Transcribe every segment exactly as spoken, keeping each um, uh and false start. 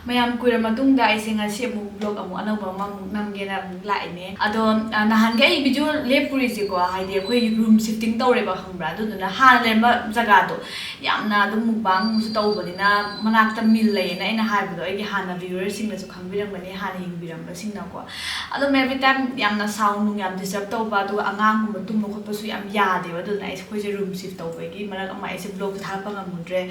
ꯃꯌꯥꯝ ꯀꯨꯏꯔ ꯃꯇꯨꯡꯗ ꯑꯩꯁꯦ ꯉꯁꯤ ꯑꯃꯨꯛ vlog ꯑꯃꯨꯛ ꯑꯅꯧꯕ ꯑꯃ ꯑꯃꯨꯛ ꯅꯝꯒꯦꯅ ꯑꯃꯨꯛ ꯂꯥꯛꯏꯅꯦ꯫ ꯑꯗꯣ, ꯑ, ꯅꯍꯥꯟꯒꯩ ꯑꯩ video ꯂꯦꯞꯄꯨꯔꯤꯁꯦꯀꯣ, ꯍꯥꯏꯗꯤ ꯑꯩꯈꯣꯏ room shifting ꯇꯧꯔꯦꯕ, ꯈꯪꯕ꯭ꯔꯥ? ꯑꯗꯨꯗꯨꯅ ꯍꯥꯟꯅ ꯂꯩꯔꯝꯕ ꯖꯒꯥꯗꯣ ꯌꯥꯝꯅ ꯑꯗꯨꯝ mukbangꯁꯨ ꯇꯧꯕꯅꯤꯅ ꯃꯅꯥꯛꯇ mill ꯂꯩꯌꯦꯅ ꯑꯩꯅ ꯍꯥꯏꯕꯗꯣ ꯑꯩꯒꯤ ꯍꯥꯟꯅ viewerꯁꯤꯡꯅꯁꯨ ꯈꯪꯕꯤꯔꯝꯒꯅꯤ, ꯍꯥꯟꯅ ꯌꯦꯡꯕꯤꯔꯝꯕꯁꯤꯡꯅꯀꯣ꯫ ꯑꯗꯨꯝ every time ꯌꯥꯝꯅ sound ꯅꯨꯡ ꯌꯥꯝ disturb ꯇꯧꯕ, ꯑꯗꯨꯒ ꯑꯉꯥꯡꯒꯨꯝꯕ ꯇꯨꯝꯕ ꯈꯣꯠꯄꯁꯨ ꯌꯥꯝ ꯌꯥꯗꯦꯕ꯫ ꯑꯗꯨꯅ ꯑꯩꯁꯦ, ꯑꯩꯈꯣꯏꯁꯦ room shift ꯇꯧꯕꯒꯤ ꯃꯔꯛ ꯑꯃ ꯑꯩꯁꯦ vlogꯁꯦ ꯊꯥꯒꯠꯄ ꯉꯝꯃꯨꯗ꯭ꯔꯦ꯫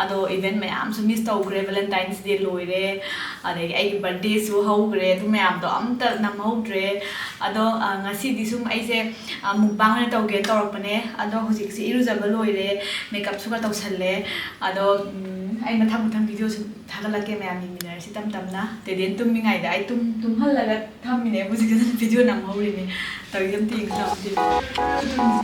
ꯑꯗꯣ event ꯃꯌꯥꯝꯁꯨ miss ꯇꯧꯈ꯭ꯔꯦ꯫ Valentine's Day ꯂꯣꯏꯔꯦ, ꯑꯗꯒꯤ ꯑꯩꯒꯤ birthdayꯁꯨ ꯍꯧꯈ꯭ꯔꯦ꯫ ꯑꯗꯨ ꯃꯌꯥꯝꯗꯣ ꯑꯝꯇ ꯅꯝꯍꯧꯗ꯭ꯔꯦ꯫ ꯑꯗꯣ, ꯑ, ꯉꯁꯤꯗꯤ ꯁꯨꯝ ꯑꯩꯁꯦ, ꯑ, mukbang ꯑꯣꯏꯅ ꯇꯧꯒꯦꯅ ꯇꯧꯔꯛꯄꯅꯦ꯫ ꯑꯗꯣ ꯍꯧꯖꯤꯛꯁꯦ ꯏꯔꯨꯖꯕ ꯂꯣꯏꯔꯦ, makeupꯁꯨ ꯈꯔ ꯇꯧꯁꯜꯂꯦ꯫ ꯑꯗꯣ, ꯎꯝ, ꯑꯩ ꯃꯊꯪ ꯃꯊꯪ videoꯁꯨ ꯊꯥꯒꯠꯂꯛꯀꯦ, ꯃꯌꯥꯝ ꯌꯦꯡꯃꯤꯟꯅꯔꯁꯤ ꯇꯞ ꯇꯞꯅ꯫ ꯗꯦꯗꯦꯟ ꯇꯨꯝꯃꯤꯉꯩꯗ ꯑꯩ ꯇꯨꯝ-, ꯇꯨꯝꯍꯜꯂꯒ ꯊꯝꯃꯤꯅꯦ ꯍꯧꯖꯤꯛꯁꯦ, video ꯅꯝꯍꯧꯔꯤꯅꯦ꯫ ꯇꯧꯔꯤꯁꯦ ꯑꯝꯇ ꯌꯦꯡꯁꯤ ꯂꯥꯛꯑꯣ꯫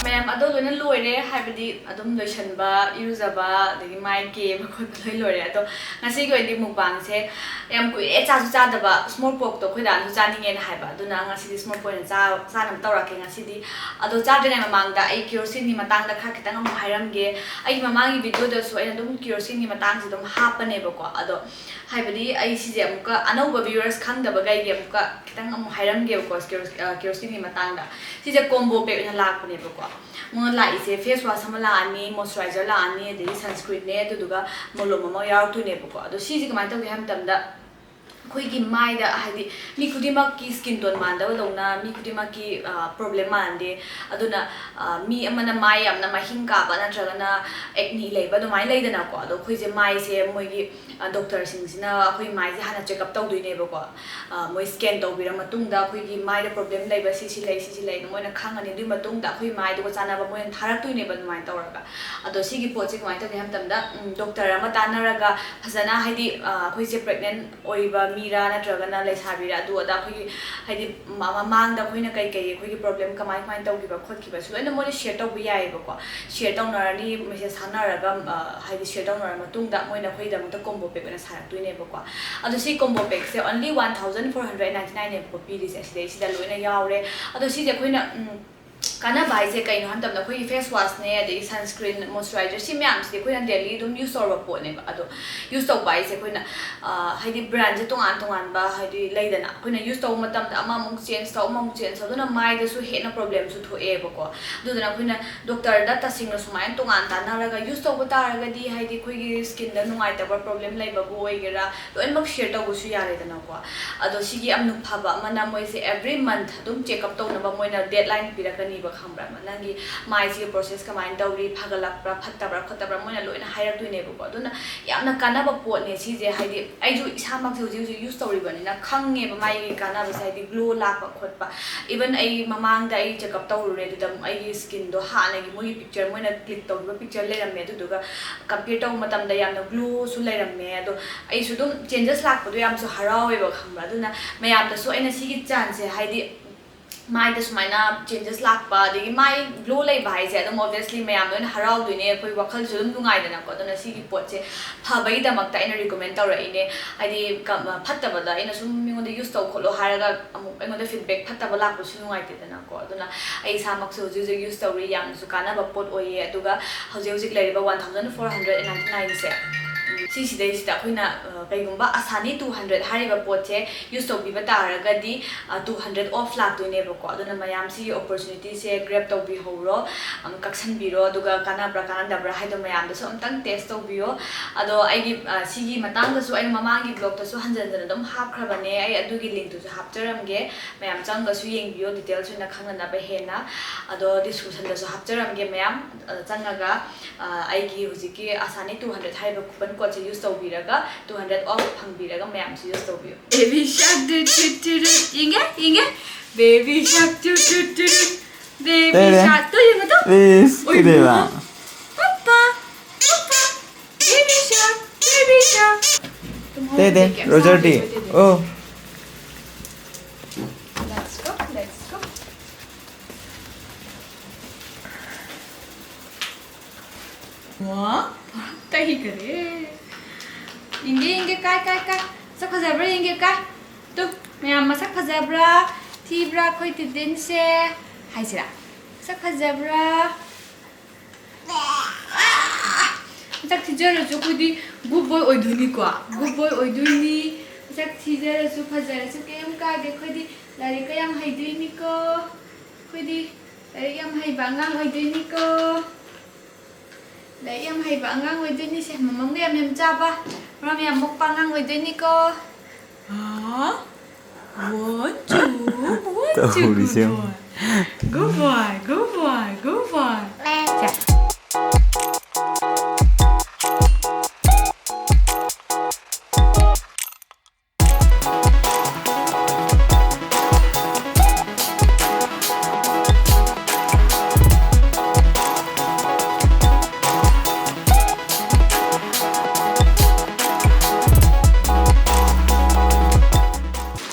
ꯃꯌꯥꯝ ꯑꯗꯣ ꯂꯣꯏꯅ ꯂꯣꯏꯔꯦ, ꯍꯥꯏꯕꯗꯤ ꯑꯗꯨꯝ ꯂꯣꯏꯁꯟꯕ, ꯏꯔꯨꯖꯕ, ꯑꯗꯒꯤ ꯃꯥꯏ ꯀꯦꯕ ꯈꯣꯠꯄ ꯂꯣꯏ ꯂꯣꯏꯔꯦ꯫ ꯑꯗꯣ ꯉꯁꯤꯒꯤ ꯑꯣꯏꯅꯗꯤ mukbangꯁꯦ ꯌꯥꯝ ꯀꯨꯏꯔꯦ ꯆꯥꯁꯨ ꯆꯥꯗꯕ꯫ Smoked porkꯇꯣ ꯑꯩꯈꯣꯏ ꯗꯥꯅꯁꯨ ꯆꯥꯅꯤꯡꯉꯦꯅ ꯍꯥꯏꯕ, ꯑꯗꯨꯅ ꯉꯁꯤꯗꯤ smoked pork ꯑꯣꯏꯅ ꯆꯥ-, ꯆꯥꯅꯕ ꯇꯧꯔꯛꯀꯦ ꯉꯁꯤꯗꯤ꯫ ꯑꯗꯣ ꯆꯥꯗ꯭ꯔꯤꯉꯩ ꯃꯃꯥꯡꯗ ꯑꯩ keroseneꯒꯤ ꯃꯇꯥꯡꯗ ꯈꯔ ꯈꯤꯇꯪ ꯑꯃꯨꯛ ꯍꯥꯏꯔꯝꯒꯦ꯫ ꯑꯩꯒꯤ ꯃꯃꯥꯡꯒꯤ videoꯗꯁꯨ ꯑꯩꯅ ꯑꯗꯨꯝ keroseneꯒꯤ ꯃꯇꯥꯡꯁꯦ ꯑꯗꯨꯝ ꯍꯥꯞꯄꯅꯦꯕꯀꯣ꯫ ꯑꯗꯣ ꯍꯥꯏꯕꯗꯤ ꯑꯩ ꯁꯤꯁꯦ ꯑꯃꯨꯛꯀ ꯑꯅꯧꯕ viewers ꯈꯪꯗꯕꯈꯩꯒꯤ ꯑꯃꯨꯛꯀ ꯈꯤꯇꯪ ꯑꯃꯨꯛ ꯍꯥꯏꯔꯝꯒꯦꯕꯀꯣ, ꯀꯦꯔꯣ-, ꯑ, keroseneꯒꯤ ꯃꯇꯥꯡꯗ꯫ ꯁꯤꯁꯦ combo pack ꯑꯣꯏꯅ ꯂꯥꯛꯄꯅꯦꯕꯀꯣ꯫ ꯃꯉꯣꯟꯗ ꯂꯥꯛꯏꯁꯦ face wash ꯑꯃ ꯂꯥꯛꯑꯅꯤ, moisturizer ꯂꯥꯛꯑꯅꯤ, ꯑꯗꯒꯤ sunscreenꯅꯦ, ꯑꯗꯨꯗꯨꯒ ꯃꯣꯂꯣꯝ ꯑꯃ ꯌꯥꯎꯔꯛꯇꯣꯏꯅꯦꯕꯀꯣ꯫ ꯑꯗꯣ ꯁꯤꯁꯦ ꯀꯃꯥꯏꯅ ꯇꯧꯒꯦ ꯍꯥꯏꯕ ꯃꯇꯝꯗ, ꯑꯩꯈꯣꯏꯒꯤ ꯃꯥꯏꯗ, ꯍꯥꯏꯗꯤ, ꯃꯤ ꯈꯨꯗꯤꯡꯃꯛꯀꯤ skin tone ꯃꯥꯟꯅꯗꯕꯗꯧꯅ ꯃꯤ ꯈꯨꯗꯤꯡꯃꯛꯀꯤ, ꯑ, problem ꯃꯥꯟꯅꯗꯦ꯫ ꯑꯗꯨꯅ, ꯑ, ꯃꯤ ꯑꯃꯅ ꯃꯥꯏ ꯌꯥꯝꯅ ꯃꯍꯤꯡ ꯀꯥꯕ ꯅꯠꯇ꯭ꯔꯒꯅ acne ꯂꯩꯕ ꯑꯗꯨꯃꯥꯏꯅ ꯂꯩꯗꯅꯀꯣ꯫ ꯑꯗꯣ ꯑꯩꯈꯣꯏꯁꯦ ꯃꯥꯏꯁꯦ ꯃꯣꯏꯒꯤ, ꯑ, doctorꯁꯤꯡꯁꯤꯅ ꯑꯩꯈꯣꯏ ꯃꯥꯏꯁꯦ ꯍꯥꯟꯅ check up ꯇꯧꯗꯣꯏꯅꯦꯕꯀꯣ꯫ ꯑ, ꯃꯣꯏ scan ꯇꯧꯕꯤꯔ ꯃꯇꯨꯡꯗ ꯑꯩꯈꯣꯏꯒꯤ ꯃꯥꯏꯗ problem ꯂꯩꯕ ꯁꯤ ꯁꯤ ꯂꯩ, ꯁꯤ ꯁꯤ ꯂꯩꯅ ꯃꯣꯏꯅ ꯈꯪꯉꯅꯤ꯫ ꯑꯗꯨꯒꯤ ꯃꯇꯨꯡꯗ ꯑꯩꯈꯣꯏ ꯃꯥꯏꯗꯨꯒ ꯆꯥꯟꯅꯕ ꯃꯣꯏꯅ ꯊꯥꯔꯛꯇꯣꯏꯅꯦꯕ ꯑꯗꯨꯃꯥꯏꯅ ꯇꯧꯔꯒ꯫ ꯑꯗꯣ ꯁꯤꯒꯤ ꯄꯣꯠꯁꯦ ꯀꯃꯥꯏꯅ ꯇꯧꯒꯦ ꯍꯥꯏꯕ ꯃꯇꯝꯗ, ꯎꯝ, doctor ꯑꯃ ꯇꯥꯟꯅꯔꯒ ꯐꯖꯅ, ꯍꯥꯏꯗꯤ, ꯑ, ꯑꯩꯈꯣꯏꯁꯦ pregnant ꯑꯣꯏꯕ ꯃꯤ ꯅꯨꯄꯤꯔꯥ ꯅꯠꯇ꯭ꯔꯒꯅ ꯂꯩꯁꯥꯕꯤꯔꯥ, ꯑꯗꯨ ꯑꯗꯥ ꯑꯩꯈꯣꯏꯒꯤ ꯍꯥꯏꯗꯤ ꯃ- ꯃꯃꯥꯡꯗ ꯑꯩꯈꯣꯏꯅ ꯀꯩ ꯀꯩ ꯑꯩꯈꯣꯏꯒꯤ ꯄ꯭ꯔꯣꯕ꯭ꯂꯦꯝ ꯀꯃꯥꯏ ꯀꯃꯥꯏꯅ ꯇꯧꯈꯤꯕ ꯈꯣꯠꯈꯤꯕꯁꯨ ꯂꯣꯏꯅ ꯃꯣꯏꯅ ꯁꯤꯌꯔ ꯇꯧꯕ ꯌꯥꯏꯑꯕꯀꯣ꯫ ꯁꯤꯌꯔ ꯇꯧꯅꯔꯅꯤ, ꯃꯦꯁꯦꯖ ꯊꯥꯅꯔꯒ ꯑ, ꯍꯥꯏꯗꯤ ꯁꯤꯌꯔ ꯇꯧꯅꯔ ꯃꯇꯨꯡꯗ ꯃꯣꯏꯅ ꯑꯩꯈꯣꯏꯒꯤꯗꯃꯛꯇ ꯀꯣꯝꯕꯣ ꯄꯦꯛ ꯑꯣꯏꯅ ꯁꯥꯔꯛꯇꯣꯏꯅꯦꯕꯀꯣ꯫ ꯑꯗꯣ ꯁꯤ ꯀꯣꯝꯕꯣ ꯄꯦꯛꯁꯦ only one thousand four hundred ninety nine ꯅꯦꯕꯀꯣ ꯄꯤꯔꯤꯁꯦ, ꯁꯤꯗꯩꯁꯤꯗ ꯂꯣꯏꯅ ꯌꯥꯎꯔꯦ꯫ ꯑꯗꯣ ꯁꯤꯁꯦ ꯑꯩꯈꯣꯏꯅ ꯎꯝ, ꯀꯥꯟꯅꯕ ꯍꯥꯏꯁꯦ ꯀꯩꯅꯣ ꯍꯥꯏ ꯃꯇꯝꯗ ꯑꯩꯈꯣꯏꯒꯤ ꯐꯦꯁ ꯋꯥꯁꯅꯦ, ꯑꯗꯒꯤ ꯁꯟꯁꯀ꯭ꯔꯤꯟ, ꯃꯣꯏꯆꯔꯥꯏꯖꯔ, ꯁꯤ ꯃꯌꯥꯝꯁꯤꯗꯤ ꯑꯩꯈꯣꯏꯅ ꯗꯦꯂꯤ ꯑꯗꯨꯝ ꯌꯨꯁ ꯇꯧꯔꯕ ꯄꯣꯠꯅꯦꯕ꯫ ꯑꯗꯣ ꯌꯨꯁ ꯇꯧꯕ ꯍꯥꯏꯁꯦ ꯑꯩꯈꯣꯏꯅ ꯑ, ꯍꯥꯏꯗꯤ ꯕ꯭ꯔꯥꯟꯁꯦ ꯇꯣꯉꯥꯟ ꯇꯣꯉꯥꯟꯕ ꯍꯥꯏꯗꯤ ꯂꯩꯗꯅ, ꯑꯩꯈꯣꯏꯅ ꯌꯨꯁ ꯇꯧꯕ ꯃꯇꯝꯗ ꯑꯃꯃꯨꯛ ꯆꯦꯟꯖ ꯇꯧ, ꯑꯃꯃꯨꯛ ꯆꯦꯟꯖ ꯇꯧ, ꯑꯗꯨꯅ ꯃꯥꯏꯗꯁꯨ ꯍꯦꯟꯅ ꯄ꯭ꯔꯣꯕ꯭ꯂꯦꯝꯁꯨ ꯊꯣꯛꯑꯦꯕꯀꯣ꯫ ꯑꯗꯨꯗꯨꯅ ꯑꯩꯈꯣꯏꯅ ꯗꯣꯛꯇꯔꯗ ꯇꯁꯦꯡꯅ ꯁꯨꯃꯥꯏꯅ ꯇꯣꯉꯥꯟ ꯇꯥꯟꯅꯔꯒ ꯌꯨꯁ ꯇꯧꯕ ꯇꯥꯔꯒꯗꯤ ꯍꯥꯏꯗꯤ ꯑꯩꯈꯣꯏꯒꯤ ꯁ꯭ꯀꯤꯟꯗ ꯅꯨꯡꯉꯥꯏꯇꯕ ꯄ꯭ꯔꯣꯕ꯭ꯂꯦꯝ ꯂꯩꯕꯕꯨ ꯑꯣꯏꯒꯦꯔꯥ, ꯂꯣꯏꯅꯃꯛ ꯁꯤꯌꯔ ꯇꯧꯕꯁꯨ ꯌꯥꯔꯦꯗꯅꯀꯣ꯫ ꯑꯗꯣ ꯁꯤꯒꯤ ꯌꯥꯝꯅ ꯐꯕ ꯑꯃꯅ ꯃꯣꯏꯁꯦ ꯑꯦꯕ꯭ꯔꯤ ꯃꯟꯊ ꯑꯗꯨꯝ ꯆꯦꯛꯑꯞ ꯇꯧꯅꯕ ꯃꯣꯏꯅ ꯗꯦꯠꯂꯥꯏꯟ ꯄꯤꯔꯛꯀꯅꯤꯕ, ꯈꯪꯕ꯭ꯔꯥ? ꯅꯪꯒꯤ ꯃꯥꯏꯁꯤꯒꯤ ꯄ꯭ꯔꯣꯁꯦꯁ ꯀꯃꯥꯏꯅ ꯇꯧꯔꯤ, ꯐꯒꯠꯂꯛꯄ꯭ꯔꯥ ꯐꯠꯇꯕ꯭ꯔꯥ ꯈꯣꯠꯇꯕ꯭ꯔꯥ ꯃꯣꯏꯅ ꯂꯣꯏꯅ ꯍꯥꯏꯔꯛꯇꯣꯏꯅꯦꯕꯀꯣ꯫ ꯑꯗꯨꯅ ꯌꯥꯝꯅ ꯀꯥꯟꯅꯕ ꯄꯣꯠꯅꯦ ꯁꯤꯁꯦ꯫ ꯍꯥꯏꯗꯤ ꯑꯩꯁꯨ ꯏꯁꯥꯃꯛꯁꯦ ꯍꯧꯖꯤꯛ ꯍꯧꯖꯤꯛ ꯌꯨꯁ ꯇꯧꯔꯤꯕꯅꯤꯅ ꯈꯪꯉꯦꯕ ꯃꯥꯒꯤ ꯀꯥꯟꯅꯕꯁꯦ, ꯍꯥꯏꯗꯤ ꯒ꯭ꯂꯣ ꯂꯥꯛꯄ ꯈꯣꯠꯄ꯫ ꯏꯚꯟ ꯑꯩ ꯃꯃꯥꯡꯗ ꯑꯩ ꯆꯦꯛꯑꯞ ꯇꯧꯔꯨꯔꯦ, ꯑꯗꯨꯗ ꯑꯩꯒꯤ ꯁ꯭ꯀꯤꯟꯗꯣ ꯍꯥꯟꯅꯒꯤ ꯃꯣꯏꯒꯤ ꯄꯤꯛꯆꯔ, ꯃꯣꯏꯅ ꯀ꯭ꯂꯤꯛ ꯇꯧꯈꯤꯕ ꯄꯤꯛꯆꯔ ꯂꯩꯔꯝꯃꯦ, ꯑꯗꯨꯗꯨꯒ ꯀꯝꯄꯤꯌꯔ ꯇꯧꯕ ꯃꯇꯝꯗ ꯌꯥꯝꯅ ꯒ꯭ꯂꯣꯁꯨ ꯂꯩꯔꯝꯃꯦ꯫ ꯑꯗꯣ ꯑꯩꯁꯨ ꯑꯗꯨꯝ ꯆꯦꯟꯖꯦꯁ ꯂꯥꯛꯄꯗꯣ ꯌꯥꯝꯁꯨ ꯍꯔꯥꯎꯋꯦꯕ, ꯈꯪꯕ꯭ꯔꯥ? ꯑꯗꯨꯅ ꯃꯌꯥꯝꯗꯁꯨ ꯑꯩꯅ ꯁꯤꯒꯤ ꯆꯥꯟꯁꯁꯦ, ꯍꯥꯏꯗꯤ ꯃꯥꯏꯗ ꯁꯨꯃꯥꯏꯅ ꯆꯦꯟꯖꯦꯁ ꯂꯥꯛꯄ, ꯑꯗꯒꯤ ꯃꯥꯏ ꯒ꯭ꯂꯣ ꯂꯩꯕ ꯍꯥꯏꯁꯦ ꯑꯗꯨꯝ ꯑꯣꯕꯤꯌꯁꯂꯤ ꯃꯌꯥꯝ ꯂꯣꯏꯅ ꯍꯔꯥꯎꯗꯣꯏꯅꯦ, ꯑꯩꯈꯣꯏ ꯋꯥꯈꯜꯁꯨ ꯑꯗꯨꯝ ꯅꯨꯡꯉꯥꯏꯗꯅꯀꯣ꯫ ꯑꯗꯨꯅ ꯁꯤꯒꯤ ꯄꯣꯠꯁꯦ ꯐꯕꯒꯤꯗꯃꯛꯇ ꯑꯩꯅ ꯔꯤꯀꯃꯦꯟ ꯇꯧꯔꯛꯏꯅꯦ꯫ ꯍꯥꯏꯗꯤ ꯀ- ꯐꯠꯇꯕꯗ ꯑꯩꯅ ꯁꯨꯝ ꯃꯤꯉꯣꯟꯗ ꯌꯨꯁ ꯇꯧ ꯈꯣꯠꯂꯣ ꯍꯥꯏꯔꯒ ꯑꯃꯨꯛ ꯑꯩꯉꯣꯟꯗ ꯐꯤꯗꯕꯦꯛ ꯐꯠꯇꯕ ꯂꯥꯛꯄꯁꯨ ꯅꯨꯡꯉꯥꯏꯇꯦꯗꯅꯀꯣ꯫ ꯑꯗꯨꯅ ꯑꯩ ꯏꯁꯥꯃꯛꯁꯨ ꯍꯧꯖꯤꯛ ꯍꯧꯖꯤꯛ ꯌꯨꯁ ꯇꯧꯔꯤ, ꯌꯥꯝꯅꯁꯨ ꯀꯥꯟꯅꯕ ꯄꯣꯠ ꯑꯣꯏꯌꯦ꯫ ꯑꯗꯨꯒ ꯍꯧꯖꯤꯛ ꯍꯧꯖꯤꯛ ꯂꯩꯔꯤꯕ one thousand four hundred ninety nineꯁꯦ, ꯁꯤꯁꯤꯗꯩꯁꯤꯗ ꯑꯩꯈꯣꯏꯅ ꯑ, ꯀꯩꯒꯨꯝꯕ ꯑꯁꯥꯅꯤ two hundred ꯍꯥꯏꯔꯤꯕ ꯄꯣꯠꯁꯦ ꯌꯨꯁ ꯇꯧꯕꯤꯕ ꯇꯥꯔꯒꯗꯤ, two hundred off ꯂꯥꯛꯇꯣꯏꯅꯦꯕꯀꯣ꯫ ꯑꯗꯨꯅ ꯃꯌꯥꯝ ꯁꯤꯒꯤ ꯑꯣꯄꯣꯔꯆꯨꯅꯤꯇꯤꯁꯦ ꯒ꯭ꯔꯦꯞ ꯇꯧꯕꯤꯍꯧꯔꯣ, ꯑꯝ, ꯀꯛꯁꯟꯕꯤꯔꯣ, ꯑꯗꯨꯒ ꯀꯥꯟꯅꯕ꯭ꯔꯥ ꯀꯥꯟꯅꯗꯕ꯭ꯔꯥ ꯍꯥꯏꯗꯣ ꯃꯌꯥꯝꯗꯁꯨ ꯑꯝꯇꯪ ꯇꯦꯁ ꯇꯧꯕꯤꯌꯣ꯫ ꯑꯗꯣ ꯑꯩꯒꯤ ꯑ, ꯁꯤꯒꯤ ꯃꯇꯥꯡꯗꯁꯨ ꯑꯩꯅ ꯃꯃꯥꯡꯒꯤ ꯕ꯭ꯂꯣꯛꯇꯁꯨ ꯍꯟꯖꯟ ꯍꯟꯖꯟ ꯑꯗꯨꯝ ꯍꯥꯞꯈ꯭ꯔꯕꯅꯦ꯫ ꯑꯩ ꯑꯗꯨꯒꯤ ꯂꯤꯡꯛꯇꯨꯁꯨ ꯍꯥꯞꯆꯔꯝꯒꯦ, ꯃꯌꯥꯝ ꯆꯪꯉꯒꯁꯨ ꯌꯦꯡꯕꯤꯌꯣ, ꯗꯤꯇꯦꯜꯁ ꯑꯣꯏꯅ ꯈꯪꯅꯅꯕ ꯍꯦꯟꯅ꯫ ꯑꯗꯣ ꯗꯤꯁꯀ꯭ꯔꯤꯞꯁꯟꯗꯁꯨ ꯍꯥꯞꯆꯔꯝꯒꯦ, ꯃꯌꯥꯝ ꯑ, ꯆꯪꯉꯒ ꯑ, ꯑꯩꯒꯤ ꯍꯧꯖꯤꯛꯀꯤ ꯑꯁꯥꯅꯤ two hundred ꯍꯥꯏꯔꯤꯕ ꯀꯨꯄꯟ ꯀꯣꯗꯁꯦ ꯌꯨꯁ ꯇꯧꯕꯤꯔꯒ two hundred off ꯐꯪꯕꯤꯔꯒ ꯃꯌꯥꯝꯁꯨ ꯌꯨꯁ ꯇꯧꯕꯤꯌꯨ꯫ Baby shark do do do do. ꯌꯦꯡꯒꯦ, ꯌꯦꯡꯒꯦ. Baby shark do do do do. Baby Tere. Shark two ꯌꯦꯡꯉꯨ ꯇꯨ. ꯄ꯭ꯂꯤꯁ, ꯑꯣꯏ, ꯏꯕꯦꯝꯃ. ꯃꯥ. Papa, papa. Baby shark, baby shark. ꯇꯨꯝꯃꯣ, ꯇꯦ, ꯇꯦ, ꯔꯣꯖꯔꯗꯤ? ꯑꯣ꯫ Let's go, let's go. ꯋꯥ, ꯇꯩꯈꯔꯦ꯫ ꯌꯦꯡꯒꯦ, ꯌꯦꯡꯒꯦ, ꯀꯥꯏ, ꯀꯥꯏ, ꯀꯥꯏ꯫ ꯃꯁꯛ ꯐꯖꯕ꯭ꯔꯥ ꯌꯦꯡꯒꯦ, ꯀꯥꯏ꯫ ꯇꯨ, ꯃꯌꯥꯝ ꯃꯁꯛ ꯐꯖꯕ꯭ꯔꯥ? ꯊꯤꯕ꯭ꯔꯥ ꯑꯩꯈꯣꯏ ꯇꯤꯗꯤꯟꯁꯦ? ꯍꯥꯏꯁꯤꯔꯥ? ꯃꯁꯛ ꯐꯖꯕ꯭ꯔꯥ? ꯃꯁꯛ ꯊꯤꯖꯔꯁꯨ ꯑꯩꯈꯣꯏꯗꯤ good boy ꯑꯣꯏꯗꯣꯏꯅꯤꯀꯣ꯫ Good boy ꯑꯣꯏꯗꯣꯏꯅꯤ꯫ ꯃꯁꯛ ꯊꯤꯖꯔꯁꯨ ꯐꯖꯔꯁꯨ ꯀꯩꯝ ꯀꯥꯏꯗꯦ꯫ ꯑꯩꯈꯣꯏꯗꯤ ꯂꯥꯏꯔꯤꯛꯀ ꯌꯥꯝ ꯍꯩꯗꯣꯏꯅꯤꯀꯣ꯫ ꯑꯩꯈꯣꯏꯗꯤ ꯂꯥꯏꯔꯤꯛ ꯌꯥꯝ ꯍꯩꯕ ꯑꯉꯥꯡ ꯑꯣꯏꯗꯣꯏꯅꯤꯀꯣ꯫ ꯂꯥꯏꯔꯤꯛ ꯌꯥꯝ ꯍꯩꯕ ꯑꯉꯥꯡ ꯑꯣꯏꯗꯣꯏꯅꯤ꯫ ꯁꯦ, ꯃꯃꯝꯒ ꯌꯥꯝ ꯌꯥꯝ ꯆꯥꯕ, ꯃꯔꯝ ꯌꯥꯝ ꯃꯣꯛꯄ ꯑꯉꯥꯡ ꯑꯣꯏꯗꯣꯏꯅꯤꯀꯣ꯫ ꯍꯥ? One, two, one, two, ꯇꯧꯔꯤꯁꯦ good ꯌꯦꯡꯉꯨ꯫ Boy. Good boy, good boy, good boy. ꯁꯦ꯫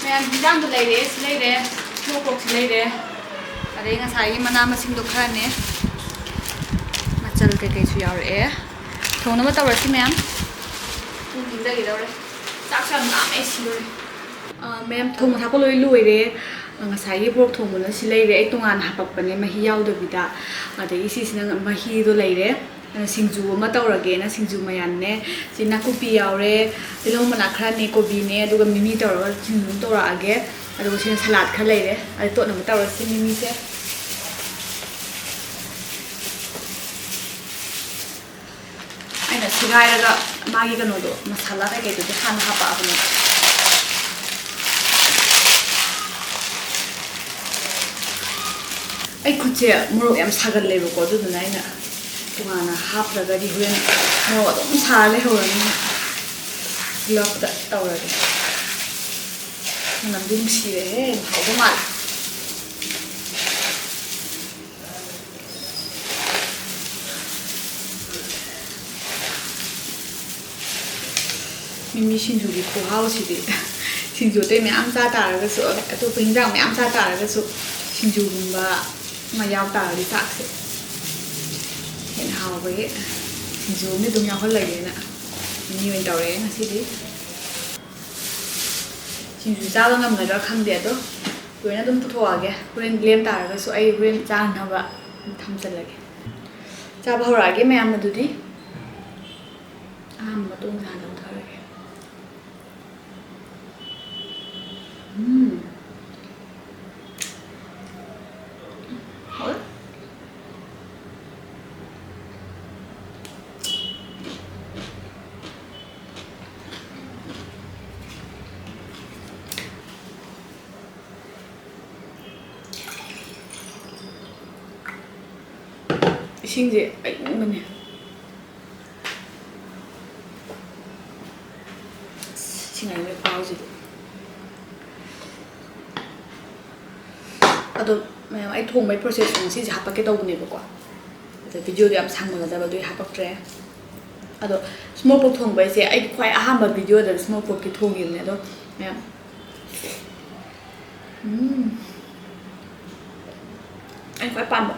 ꯃꯌꯥꯝ ꯍꯤꯟꯖꯥꯡꯗꯣ ꯂꯩꯔꯦ, ꯁꯤ ꯂꯩꯔꯦ, ꯃꯣꯔꯣꯛꯁꯤ ꯂꯩꯔꯦ, ꯑꯗꯩ ꯉꯁꯥꯏꯒꯤ ꯃꯅꯥ ꯃꯁꯤꯡꯗꯣ ꯈꯔꯅꯦ, ꯃꯆꯜ ꯀꯩꯀꯩꯁꯨ ꯌꯥꯎꯔꯛꯑꯦ꯫ ꯊꯣꯡꯅꯕ ꯇꯧꯔꯁꯤ ꯃꯌꯥꯝ꯫ ꯄꯨꯡ ꯊꯦꯡꯖꯈꯤꯗꯧꯔꯦ꯫ ꯆꯥꯛꯁꯨ ꯌꯥꯝ ꯂꯥꯝꯃꯦ, ꯑꯩ ꯁꯤꯗꯣꯔꯦ꯫ ꯑ, ꯃꯌꯥꯝ ꯊꯣꯡꯕ ꯊꯥꯛꯄ ꯂꯣꯏ ꯂꯣꯏꯔꯦ꯫ ꯑ, ꯉꯁꯥꯏꯒꯤ ꯄꯣꯔꯣꯛ ꯊꯣꯡꯕꯅ ꯁꯤ ꯂꯩꯔꯦ꯫ ꯑꯩ ꯇꯣꯉꯥꯟꯅ ꯍꯥꯄꯛꯄꯅꯦ, ꯃꯍꯤ ꯌꯥꯎꯗꯕꯤꯗ꯫ ꯑꯗꯒꯤ ꯁꯤꯁꯤꯅ ꯃꯍꯤꯗꯣ ꯂꯩꯔꯦ꯫ ꯑꯗ ꯁꯤꯡꯖꯨ ꯑꯃ ꯇꯧꯔꯒꯦꯅ ꯁꯤꯡꯖꯨ ꯃꯌꯥꯟꯅꯦ꯫ ꯁꯤ ꯅꯥꯀꯨꯞꯄꯤ ꯌꯥꯎꯔꯦ, ꯇꯤꯜꯍꯧ ꯃꯅꯥ ꯈꯔꯅꯦ, ꯀꯣꯕꯤꯅꯦ, ꯑꯗꯨꯒ ꯃꯤꯃꯤ ꯇꯧꯔꯒ ꯁꯤꯡꯖꯨ ꯑꯃ ꯇꯧꯔꯛꯑꯒꯦ꯫ ꯑꯗꯨꯒ ꯁꯤꯅ ꯁꯂꯥꯗ ꯈꯔ ꯂꯩꯔꯦ꯫ ꯑꯗ ꯇꯣꯠꯅꯕ ꯇꯧꯔꯁꯤ ꯃꯤꯃꯤꯁꯦ꯫ ꯑꯩꯅ ꯁꯦꯒꯥꯏꯔꯒ ꯃꯥꯒꯤ ꯀꯩꯅꯣꯗꯣ, ꯃꯁꯥꯂꯥ ꯀꯩꯀꯩꯗꯨꯗꯤ ꯍꯥꯟꯅ ꯍꯥꯄꯛꯑꯕꯅꯦ꯫ ꯑꯩ ꯈꯨꯠꯁꯦ ꯃꯣꯔꯣꯛ ꯌꯥꯝ ꯁꯥꯒꯜꯂꯦꯕꯀꯣ, ꯑꯗꯨꯗꯨꯅ ꯑꯩꯅ ꯇꯣꯉꯥꯟꯅ ꯍꯥꯞꯇ꯭ꯔꯒꯗꯤ ꯍꯣꯔꯦꯟ ꯃꯣꯔꯣꯛ ꯑꯗꯨꯝ ꯁꯥꯔ ꯂꯩꯍꯧꯔꯅꯤ꯫ ꯒ꯭ꯂꯣꯞꯇ ꯇꯧꯔꯒꯦ꯫ ꯃꯅꯝꯗꯤ ꯅꯨꯡꯁꯤꯔꯦꯍꯦ, ꯍꯥꯎꯗꯧ ꯃꯥꯜꯂꯦ꯫ ꯃꯤ ꯁꯤꯡꯖꯨꯒꯤ ꯈꯨꯍꯥꯎꯁꯤꯗꯤ꯫ ꯁꯤꯡꯖꯨ ꯑꯇꯩ ꯃꯌꯥꯝ ꯆꯥ ꯇꯥꯔꯒꯁꯨ, ꯑꯇꯣꯞꯄ ꯍꯤꯟꯖꯥꯡ ꯃꯌꯥꯝ ꯆꯥ ꯇꯥꯔꯒꯁꯨ, ꯁꯤꯡꯖꯨꯒꯨꯝꯕ ꯑꯃ ꯌꯥꯎ ꯇꯥꯔꯗꯤ ꯆꯥꯛꯁꯦ ꯍꯦꯟꯅ ꯍꯥꯎꯕꯒꯤ꯫ ꯁꯤꯡꯖꯨ ꯑꯃꯗꯤ ꯑꯗꯨꯝ ꯌꯥꯎꯍꯜꯂꯒꯦꯅ ꯃꯤꯃꯤ ꯑꯣꯏꯅ ꯇꯧꯔꯛꯑꯦ ꯉꯁꯤꯗꯤ꯫ ꯁꯤꯡꯖꯨ ꯆꯥꯕ ꯉꯝꯒꯗ꯭ꯔꯥ ꯈꯪꯗꯦ, ꯑꯗꯣ ꯂꯣꯏꯅ ꯑꯗꯨꯝ ꯄꯨꯊꯣꯛꯑꯒꯦ꯫ ꯍꯣꯔꯦꯟ ꯂꯦꯝ ꯇꯥꯔꯒꯁꯨ ꯑꯩ ꯍꯣꯔꯦꯟ ꯆꯥꯅꯕ ꯑꯗꯨꯝ ꯊꯝꯖꯤꯜꯂꯒꯦ꯫ ꯆꯥꯕ ꯍꯧꯔꯛꯑꯒꯦ ꯃꯌꯥꯝ ꯑꯗꯨꯗꯤ꯫ ꯑꯍꯥꯟꯕ ꯃꯇꯣꯡꯁꯦ ꯍꯥꯟꯅ ꯂꯧꯊꯔꯒꯦ꯫ ꯎꯝ꯫ ꯍꯥꯎꯋꯦ꯫ ꯏꯁꯤꯡꯁꯦ ꯑꯏꯪꯕꯅꯦ꯫ ꯏꯁꯤꯡ ꯑꯏꯪꯕꯒꯤ ꯈꯨꯍꯥꯎꯁꯤꯗꯤ꯫ ꯑꯗꯣ ꯃꯌꯥꯝ, ꯑꯩ ꯊꯣꯡꯕꯒꯤ process ꯉꯁꯤꯁꯦ ꯍꯥꯄꯛꯀꯦ ꯇꯧꯕꯅꯦꯕꯀꯣ, ꯑꯗ video ꯗꯣ ꯌꯥꯝ ꯁꯥꯡꯃꯜꯂꯗꯕ, ꯑꯗꯨꯒꯤ ꯍꯥꯄꯛꯇ꯭ꯔꯦ꯫ ꯑꯗꯣ smoke pork ꯊꯣꯡꯕꯩꯁꯦ ꯑꯩꯒꯤ ꯈ꯭ꯋꯥꯏ ꯑꯍꯥꯟꯕ video ꯗ smoke pork ꯇꯤ ꯊꯣꯡꯈꯤꯕꯅꯦ꯫ ꯑꯗꯣ ꯃꯌꯥꯝ, ꯎꯝ, ꯑꯩ ꯈ꯭ꯋꯥꯏ ꯄꯥꯝꯕ꯫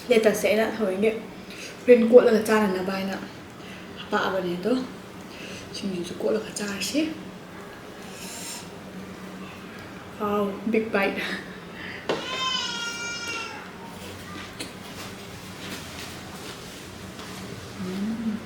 Lettuce ꯁꯦ ꯑꯩꯅ ꯊꯑꯣꯏꯒꯤ ꯍꯣꯔꯦꯟ ꯀꯣꯠꯂꯒ ꯆꯥꯅꯅꯕ ꯍꯥꯏꯅ ꯍꯥꯄꯛꯑꯕꯅꯦ꯫ ꯑꯗꯣ ꯁꯤꯡꯖꯨꯁꯨ ꯀꯣꯠꯂꯒ ꯆꯥꯔꯁꯤ꯫ Wow, big bite꯫ ꯎꯝ꯫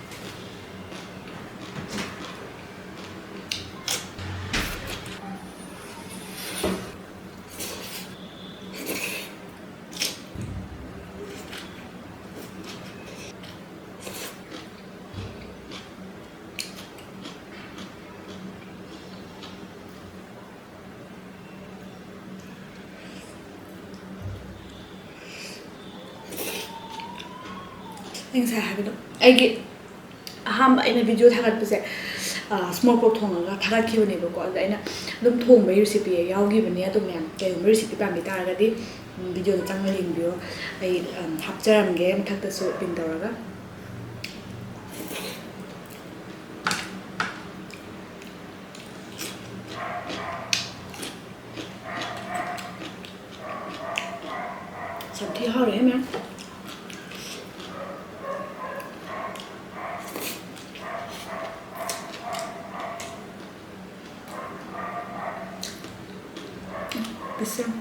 ꯉꯁꯥꯏ ꯍꯥꯏꯕꯗꯣ, ꯑꯩꯒꯤ ꯑꯍꯥꯟꯕ ꯑꯩꯅ ꯚꯤꯗꯤꯑꯣ ꯊꯥꯒꯠꯄꯁꯦ, ꯁ꯭ꯃꯣꯛ ꯄꯣꯛ ꯊꯣꯡꯉꯒ ꯊꯥꯒꯠꯈꯤꯕꯅꯦꯕꯀꯣ꯫ ꯑꯗ ꯑꯩꯅ ꯑꯗꯨꯝ ꯊꯣꯡꯕꯒꯤ ꯔꯤꯁꯤꯄꯤ ꯌꯥꯎꯈꯤꯕꯅꯦ꯫ ꯑꯗꯣ ꯃꯌꯥꯝ ꯀꯩꯒꯨꯝꯕ ꯔꯤꯁꯤꯄꯤ ꯄꯥꯝꯕꯤ ꯇꯥꯔꯒꯗꯤ, ꯎꯝ, ꯚꯤꯗꯤꯑꯣꯗ ꯆꯪꯉ ꯌꯦꯡꯕꯤꯌꯣ꯫ ꯑꯩ, ꯎꯝ, ꯍꯥꯞꯆꯔꯝꯒꯦ ꯃꯊꯛꯇꯁꯨ ꯄꯤꯟ ꯇꯧꯔꯒ꯫ ꯌꯥꯝ ꯊꯤ ꯍꯥꯎꯔꯦꯍꯦ ꯃꯌꯥꯝ꯫ ꯄꯤꯁ ꯌꯥꯝ꯫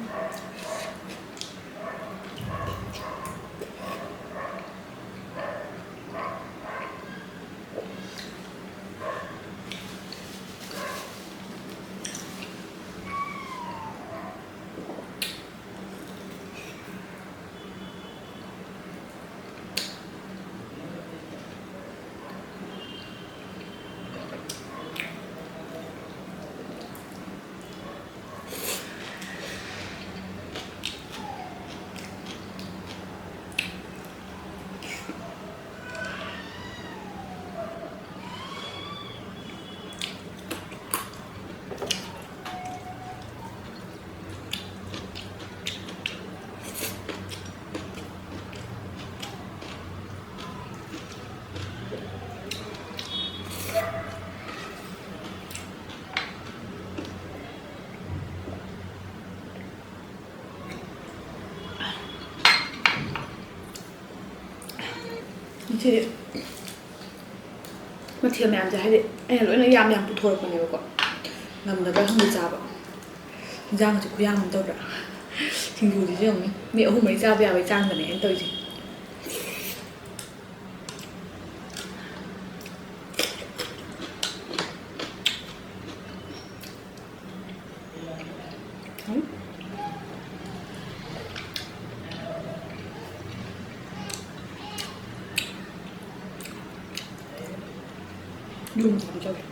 ꯉꯁꯤꯗꯤ ꯃꯊꯦꯜ ꯃꯌꯥꯝꯁꯦ, ꯍꯥꯏꯗꯤ, ꯑꯩꯅ ꯂꯣꯏꯅ ꯌꯥꯝ ꯌꯥꯝ ꯄꯨꯊꯣꯔꯛꯄꯅꯦꯕꯀꯣ꯫ ꯉꯝꯒꯗ꯭ꯔꯥ ꯈꯪꯗꯦ ꯆꯥꯕ꯫ ꯏꯟꯖꯥꯡꯁꯦ ꯈꯨꯌꯥꯝ ꯑꯃ ꯇꯧꯗ꯭ꯔꯥ? ꯁꯤꯡꯖꯨꯁꯤꯁꯨ ꯌꯦꯡꯉꯨꯅꯦ, ꯃꯤ ꯑꯍꯨꯝ ꯃꯔꯤ ꯆꯥꯕ ꯌꯥꯕꯒꯤ ꯆꯥꯡꯗꯅꯦ ꯑꯩꯅ ꯇꯧꯔꯤꯁꯦ꯫ ꯎꯝ꯫ ꯌꯨꯝ ꯆꯥꯕ ꯆꯠꯂꯦ꯫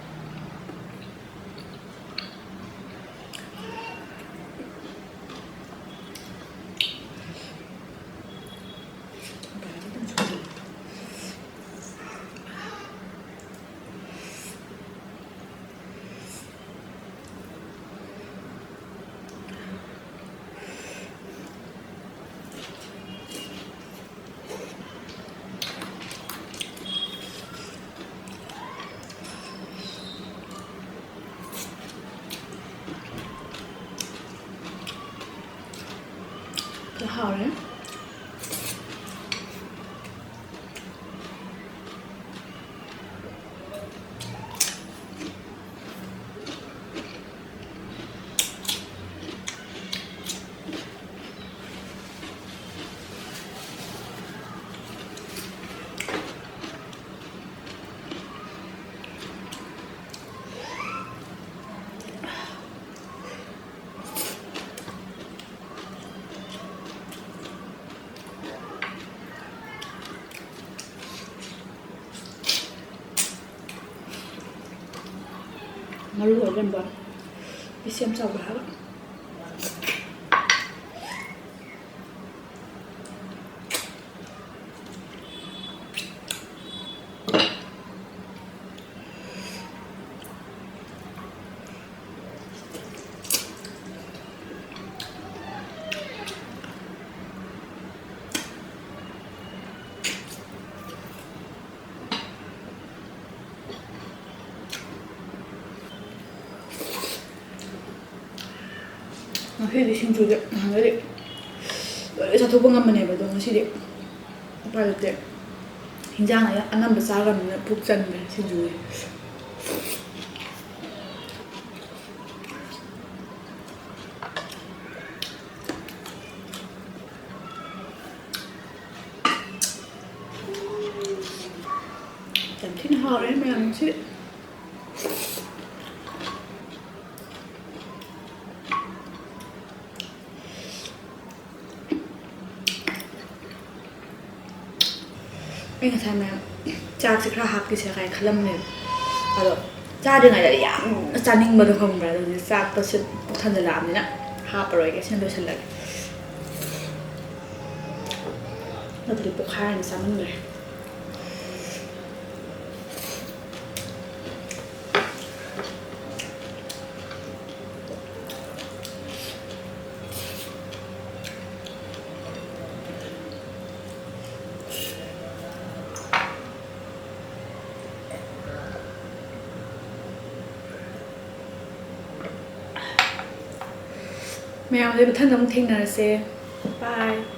ꯍꯥꯎꯔꯦ꯫ ꯃꯔꯨ ꯑꯣꯏꯔꯝꯕ ꯄꯤꯁ ꯌꯥꯝ ꯆꯥꯎꯕ ꯍꯥꯏꯕ꯫ ꯉꯁꯤꯗꯤ ꯁꯤꯡꯖꯨꯁꯦ ꯅꯍꯥꯟꯒꯩꯗꯤ ꯂꯣꯏ ꯆꯥꯊꯣꯛꯄ ꯉꯝꯕꯅꯦꯕ, ꯑꯗꯣ ꯉꯁꯤꯗꯤ ꯎꯄꯥꯏ ꯂꯩꯇꯦ꯫ ꯍꯤꯟꯖꯥꯡ ꯑꯌꯥ-, ꯑꯅꯝꯕ ꯆꯥꯈ꯭ꯔꯕꯅꯤꯅ ꯄꯨꯛ ꯆꯟꯈ꯭ꯔꯦ ꯁꯤꯡꯖꯨꯁꯦ꯫ ꯌꯥꯝ ꯊꯤꯅ ꯍꯥꯎꯔꯦ ꯃꯌꯥꯝ, ꯉꯁꯤꯗꯤ꯫ ꯑꯩ ꯉꯁꯥꯏ ꯃꯌꯥꯝ ꯆꯥꯛꯁꯦ ꯈꯔ ꯍꯥꯞꯈꯤꯁꯤꯔꯥ ꯀꯥꯏꯅ ꯈꯜꯂꯝꯕꯅꯦꯕ, ꯑꯗꯣ ꯆꯥꯗ꯭ꯔꯤꯉꯩꯗ ꯌꯥꯝꯅ ꯆꯥꯅꯤꯡꯕꯗꯣ ꯈꯪꯕ꯭ꯔꯥ? ꯑꯗꯨꯗꯤ ꯆꯥꯛꯇꯣ ꯁꯤ ꯄꯨꯛ ꯊꯟꯖꯜꯂꯛꯑꯕꯅꯤꯅ ꯍꯥꯞꯄꯔꯣꯏꯒꯦ, ꯁꯤꯅ ꯂꯣꯏꯁꯤꯜꯂꯒꯦ꯫ ꯅꯠꯇ꯭ꯔꯗꯤ ꯄꯣꯛꯈꯥꯏꯔꯅꯤ ꯆꯥꯃꯟꯈ꯭ꯔꯦ꯫ ꯃꯌꯥꯝꯁꯦ ꯃꯊꯪꯗ ꯑꯃꯨꯛ ꯊꯦꯡꯅꯔꯁꯦ꯫ Bye.